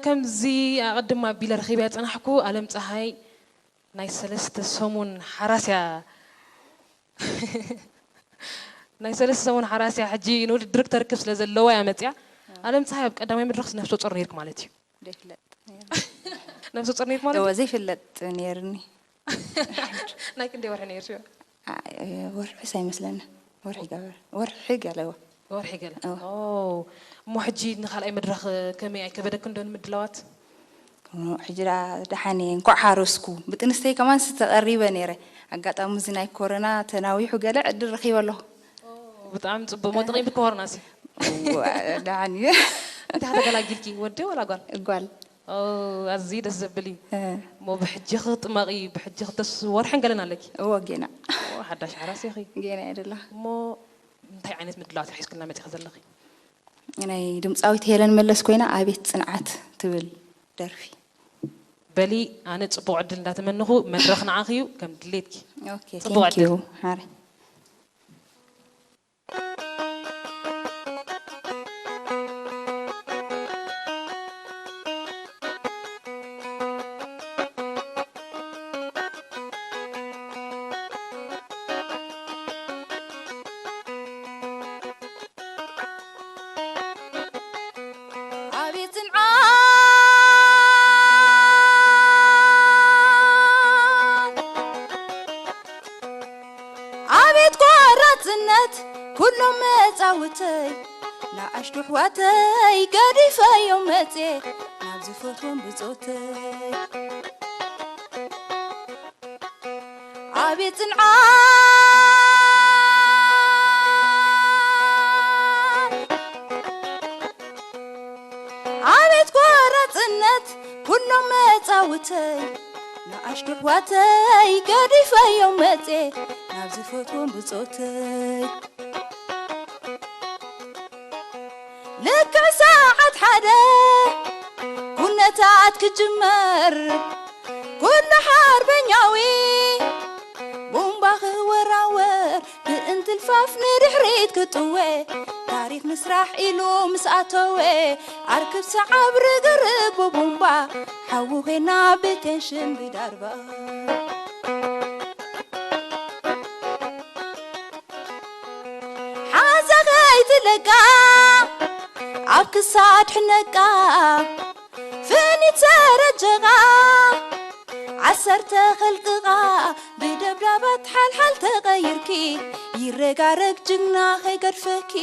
ከምዚ ኣቐድም ኣቢለ ረኺበያ ዝጸናሕኩ ኣለም ጸሃይ ናይ ሰለስተ ሰሙን ሓራስያ ናይ ሰለስተ ሰሙን ሓራስያ ሕጂ ንውድድር ክተርክብ ስለ ዘለዋ እያ መጽያ። ኣለም ጸሃይ ኣብ ቀዳማይ መድረኽ ነፍሰ ጾር ነይርክ ማለት እዩ። ዘይፍለጥ ነይሩ። ነፍሰ ጾር ነይርክ ማለት እወ እዩ። ዘይፍለጥ ነይርኒ። ናይ ክንደይ ወርሒ ነይሩ ሽዑ? ኣይ፣ ወርሒ ሳይመስለኒ። ወርሒ ገበር ወርሒ ገለዎ። ወርሒ ገለ። እወ። ኦ፣ እሞ ሕጂ ንኻልኣይ መድረኽ ከመይ ኣይከበደክን ዶ ንምድላዋት? ሕጂ ደኣ ደሓን እየ፣ እንኳዕ ሓረስኩ። ብጥንስተይ ከማን ስ ተቐሪበ ነይረ። ኣጋጣሚ እዚ ናይ ኮሮና ተናዊሑ ገለ ዕድል ረኺበ ኣለኹ። ብጣዕሚ ጽቡቕ። ሞ ጥቒምኪ ኮሮና ሲ? እዋ፣ ደሓን እዩ። እንታይ ተገላጊልኪ? ወዲ ወላ ጓል? ጓል። ኦ፣ ኣዝዩ ደስ ዘብል እዩ። እ። እሞ ብሕጂ ክጥመቒ፣ ብሕጂ ክተስ ወርሕን ገለን ኣለኪ? እዎ፣ ጌና። ኦ፣ ሓዳሽ ሓራስ ኢኺ። ጌና እየ ደላ። እሞ እንታይ ዓይነት ምድላዋት ሒዝክልና መጺኺ ዘለኺ? ናይ ድምፃዊት ሄለን መለስ ኮይና ኣቤት ጽንዓት ትብል ደርፊ። በሊ፣ ኣነ ጽቡቕ ዕድል እንዳተመነኹ፣ መድረኽ ንዓኺ እዩ፣ ከም ድሌትኪ። ኦኬ፣ ጽቡቕ thank ዕድል። You፣ ማረ። ኣቤት ጽንዓት፣ ኣቤት ቆራጽነት፣ ኩሎም መጻውተይ፣ ንኣሽቱ ኣሕዋተይ ገዲፈዮም መጽየ፣ ናብ ዝፈትዎም ብጾተይ። ኣቤት ጽንዓት፣ ኣቤት ቆራጽነት፣ ኩሎም መጻውተይ፣ ንኣሽቱ ኣሕዋተይ ገዲፈዮም መጽየ፣ ናብ ዝፈትዎም ብጾተይ። ልክዕ ሰዓት ሓደ ኩነታት ክጅመር፣ ኩሉ ሓርበኛዊ ቡምባ ክወራወር፣ ብእንትልፋፍ ንድሕሪት ክጥወ፣ ታሪኽ ንስራሕ ኢሉ ምስ ኣተወ፣ ኣርክብ ሰዓብ ርግርግ ብቡምባ፣ ሓዊ ኾይና ብቴንሽን ብዳርባ። ሓዛ ከይትለቃ ኣብ ክሳድ ሕነቃ፣ ፍኒት ሰረጀቓ ዓሰርተ ኸልቅቓ፣ ብደብዳባት ሓልሓል ተቐይርኪ፣ ይረጋረግ ጅግና ከይገድፈኪ፣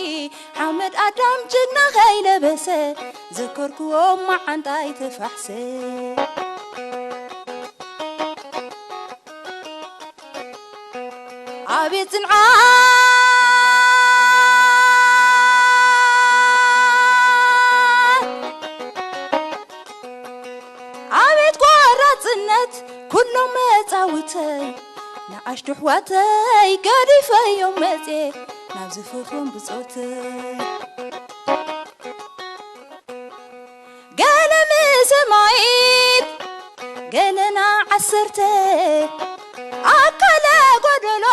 ሓመድ ኣዳም ጅግና ከይለበሰ፣ ዘከርክዎ መዓንጣ ኣይተፋሕሰ። ኣቤት ጽንዓት፣ ኣቤት ቆራጽነት፣ ኩሎም መጻውተይ፣ ንኣሽቱ ኣሕዋተይ ገዲፈዮም መጽየ፣ ናብ ዝፈትዎም ብጾተይ። ገለ ምስ ኣማኢት፣ ገለና ዓሰርተ፣ ኣካለ ጎደሎ፣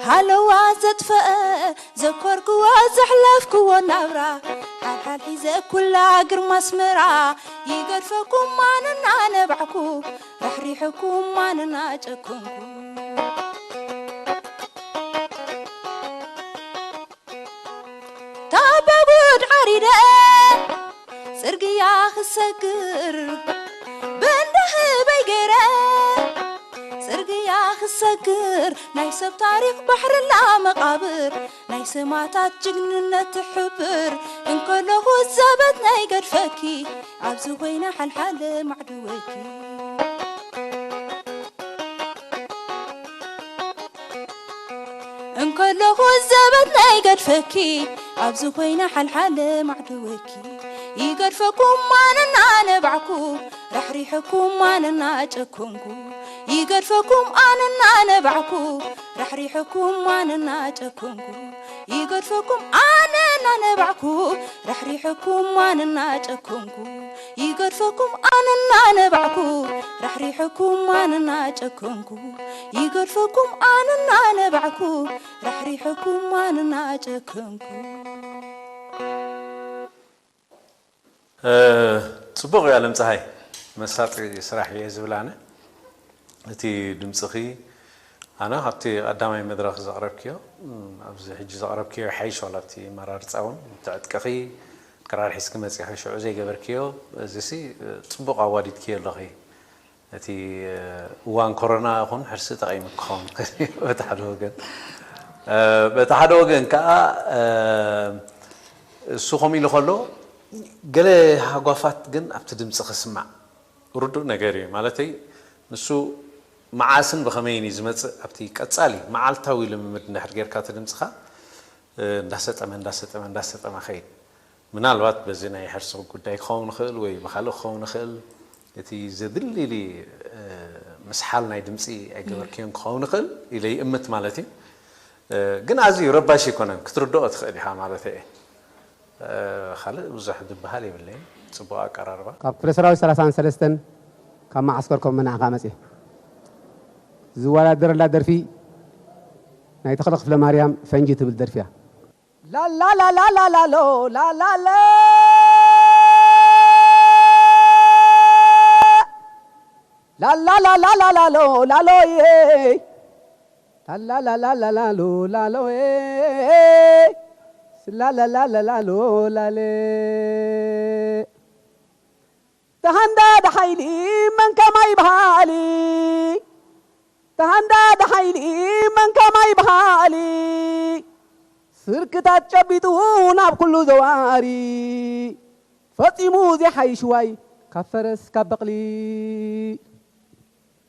ሃለዋ ዘጥፈአ፣ ዘከርክዎ ዘሕለፍክዎ ናብራ፣ ሓልሓል ሒዘ ኩላ ግርማ ኣስመራ፣ ይገድፈኩም ኣነና ነባዕኩ፣ ራሕሪሐኩም ኣነና ጨከንኩ። ታባ ጉድ ዓሪደ ጽርግያ ክሰግር፣ ብእንዳ ህበይ ገይረ ጽርግያ ክሰግር፣ ናይ ሰብ ታሪኽ ባሕርላ መቓብር፣ ናይ ሰማእታት ጅግንነት ትሕብር፣ እንከለኹ ዘበት ናይ ገድፈኪ፣ ኣብዚ ኮይነ ሓልሓለ ማዕድወኪ። እንከለኹ ዘበት ናይ ገድፈኪ፣ ኣብዚ ኮይነ ሓልሓለ ማዕድወኪ። ይገድፈኩም ኣነና ነባዕኩ፣ ራሕሪሐኩም ኣነና ጨከንኩ። ይገድፈኩም ኣነና ነባዕኩ፣ ራሕሪሐኩም ኣነና ጨከንኩ። ይገድፈኩም ኣነና ነባዕኩ፣ ራሕሪሐኩም ኣነና ጨከንኩ። ይገድፈኩም ኣነና ነባዕኩ፣ ራሕሪሐኩም ኣነና ጨከንኩ። ይገድፈኩም ኣነና ነባዕኩ፣ ራሕሪሐኩም ኣነና ጨከንኩ። ጽቡቕ እዩ ኣለም ፀሃይ፣ መሳጢ ስራሕ እየ ዝብል ኣነ። እቲ ድምፅኺ ኣነ ካብቲ ቀዳማይ መድረኽ ዘቕረብክዮ፣ ኣብዚ ሕጂ ዘቕረብክዮ ይሓይሽ፣ ዋላ ኣብቲ መራርፃ እውን እቲ ዕጥቅኺ ክራር ሒዝኪ መፂኺ ሽዑ ዘይገበርክዮ፣ እዚሲ ጽቡቕ ኣዋዲድክዮ ኣለኺ። እቲ እዋን ኮሮና ይኹን ሕርሲ ጠቒሙ ክኸውን ይኽእል እዩ በቲ ሓደ ወገን። በቲ ሓደ ወገን ከዓ እሱ ከምኡ ኢሉ ከሎ ገለ ሃጓፋት ግን ኣብቲ ድምፂ ክስማዕ ርዱእ ነገር እዩ። ማለተይ ንሱ መዓስን ብኸመይን እዩ ዝመፅእ ኣብቲ ቀፃሊ መዓልታዊ ልምምድ እንድሕር ጌርካ እቲ ድምፅኻ እንዳሰጠመ እንዳሰጠመ እንዳሰጠመ ኸይድ ምናልባት በዚ ናይ ሕርሲ ጉዳይ ክኸውን ይኽእል ወይ ብኻልእ ክኸውን ይኽእል። እቲ ዘድልሊ ምስሓል ናይ ድምፂ ኣይገበርክዮን ክኸውን ይኽእል ኢለ ይእምት ማለት እዩ። ግን ኣዝዩ ረባሽ ኣይኮነን፣ ክትርድኦ ትኽእል ኢኻ ማለት እየ። ካልእ ብዙሕ ዝበሃል የብለይን። ፅቡቕ ኣቀራርባ። ካብ ክፍለ ሰራዊት ሰላሳን ሰለስተን ካብ መዓስከር ኮመናዕካ መፅየ ዝወዳደረላ ደርፊ ናይ ተኽለ ክፍለ ማርያም ፈንጂ ትብል ደርፊ እያ። ላላላላላላሎ ላላለ ላላላላላሎ ላሎዬ ላላላላላሎ ላሎዬ ስላላላላላሎ ላሌ ተሃንዳድ ሓይሊ መን ከማይ በሃሊ ተሃንዳድ ሓይሊ መን ከማይ በሃሊ ስርክታት ጨቢጡ ናብ ኩሉ ዘዋሪ ፈጺሙ ዘይሓይሽ ዋይ ካብ ፈረስ ካብ በቕሊ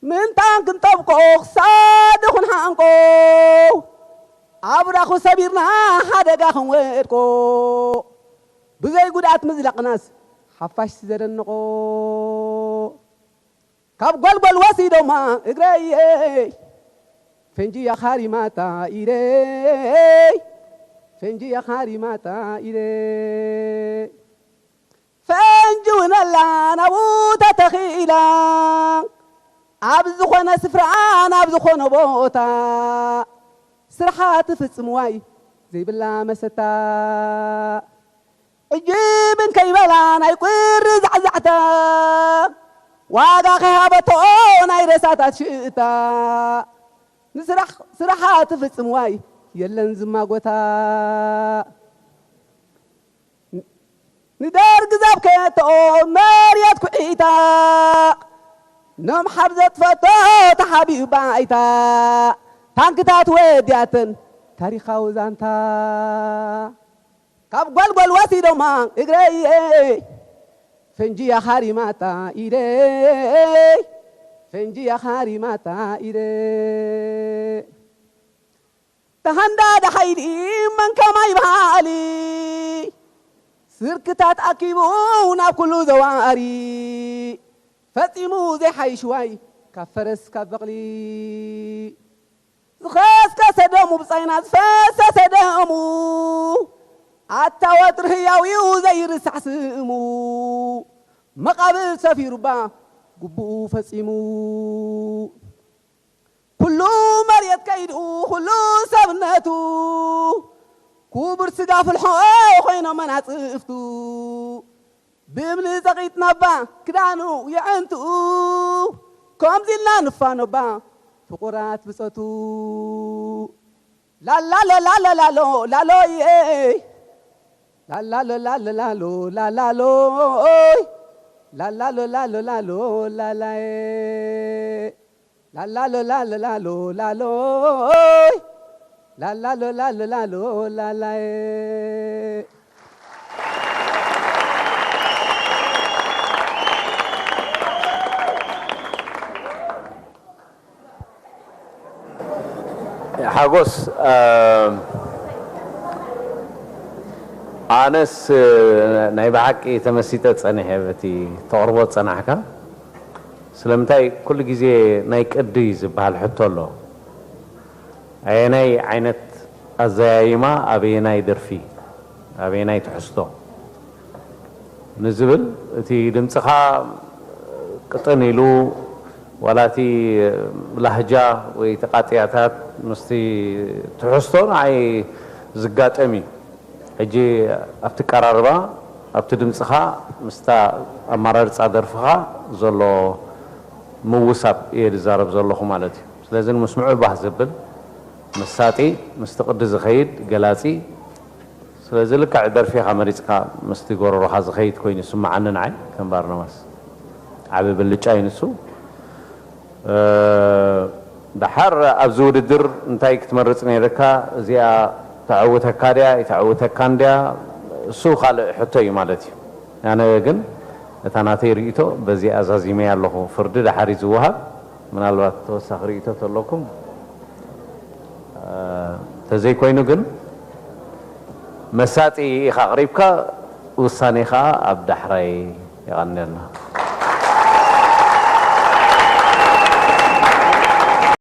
ምንታን ክንጠብቆ ክሳዱ ክንሓንቆ ኣብራኹ ሰቢርና ሓደጋ ክንወድቆ ብዘይ ጉድኣት ምዝላቕናስ ሓፋሽ ዘደንቆ ካብ ጓልጓል ወሲዶማ እግረይ ፈንጂ ያኻሪማታ ኢደይ ፈንጂ ያኻሪማታ ኢደይ ፈንጂ እውን ኣላ ናብኡ ተተኺላ ኣብ ዝኾነ ስፍራ ናብ ዝኾነ ቦታ ስርሓ ትፍጽም ዋይ ዘይብላ መሰታ ዕጅብ እንከይበላ ናይ ቁሪ ዛዕዛዕታ ዋጋ ከይሃበቶ ናይ ሬሳታት ሽእታ ንስራሕ ስራሓ ትፍጽም ዋይ የለን ዝማጎታ ንደርግ ዘብከየቶ መርየት ኩዒታ ኖም ሓብ ዘጥፈቶ ተሓቢኡ ባይታ ታንክታት ወዲያተን ታሪኻዊ ዛንታ ካብ ጓልጓል ወሲዶማ እግረይ ፈንጂ ያኻሪማታ ኢደይ ፈንጂ ያኻሪማታ ኢደይ ተሃንዳዳ ሓይሊ መን ከማይ በሃሊ ስርክታት ኣኪቡ ናብ ኩሉ ዘዋሪ ፈጺሙ ዘይሓይሽ ዋይ ካብ ፈረስ ካብ በቕሊ ዝኸስከሰ ደሙ ብጻይና ዝፈሰሰ ደሙ ኣታ ወትሪ ህያው እዩ ዘይርሳዕ ስሙ መቓብር ሰፊሩባ ግቡኡ ፈጺሙ ኩሉ መሬት ከይዱ ኩሉ ሰብነቱ ኩቡር ስጋ ፍልሖ ኮይኖም መናጽፍቱ ብእምኒ ጸቒጥናባ ክዳኑ የዕንትኡ ከምዚ ኢልና ንፋኖባ ፍቑራት ብጸቱ ላላሎ ላሎላሎ ላሎዬ ላላሎ ላሎላሎ ላሎይ ላላሎ ላሎላሎ ላላዬ ላላሎ ላሎላሎ ላላሎ ላሎላሎ ላላዬ ሓጎስ ኣነስ ናይ ብሓቂ ተመሲጠ ጸኒሐ በቲ ተቕርቦ ጸናሕካ ስለምንታይ ኩሉ ግዜ ናይ ቅዲ ዝበሃል ሕቶ ኣሎ ኣየናይ ዓይነት ኣዘያይማ ኣበየናይ ደርፊ ኣበየናይ ትሕዝቶ ንዝብል እቲ ድምፅኻ ቅጥን ኢሉ ዋላ እቲ ላህጃ ወይ እቲ ቃጥያታት ምስቲ ትሕዝቶ ንዓይ ዝጋጠም እዩ ሕጂ ኣብቲ ቀራርባ ኣብቲ ድምፅኻ ምስታ ኣመራርፃ ደርፍኻ ዘሎ ምውሳብ እየ ዝዛረብ ዘለኹ ማለት እዩ። ስለዚ ንምስምዑ ባህ ዘብል መሳጢ፣ ምስቲ ቅዲ ዝኸይድ ገላፂ። ስለዚ ልክዕ ደርፊኻ መሪፅካ ምስቲ ጎረሮኻ ዝኸይድ ኮይኑ ይስምዓኒ ንዓይ ከም ባርናባስ። ዓቢ ብልጫ እዩ ንሱ። እ፣ ደሓር ኣብዚ ውድድር እንታይ ክትመርጽ ነይርካ? እዚኣ ተዕውተካ ድያ? ይተዕውተካን ድያ? እሱ ካልእ ሕቶ እዩ ማለት እዩ። ኣነ ግን እታ ናተይ ርእይቶ በዚ ኣዛዚመያ ኣለኹ። ፍርዲ ደሓር እዩ ዝወሃብ። ምናልባት ተወሳኺ ርእይቶ ተለኩም፣ እ፣ ተዘይኮይኑ ግን መሳጢ ኢኻ ኣቕሪብካ፣ ውሳኔ ኸኣ ኣብ ዳሕራይ። የቐንየልና።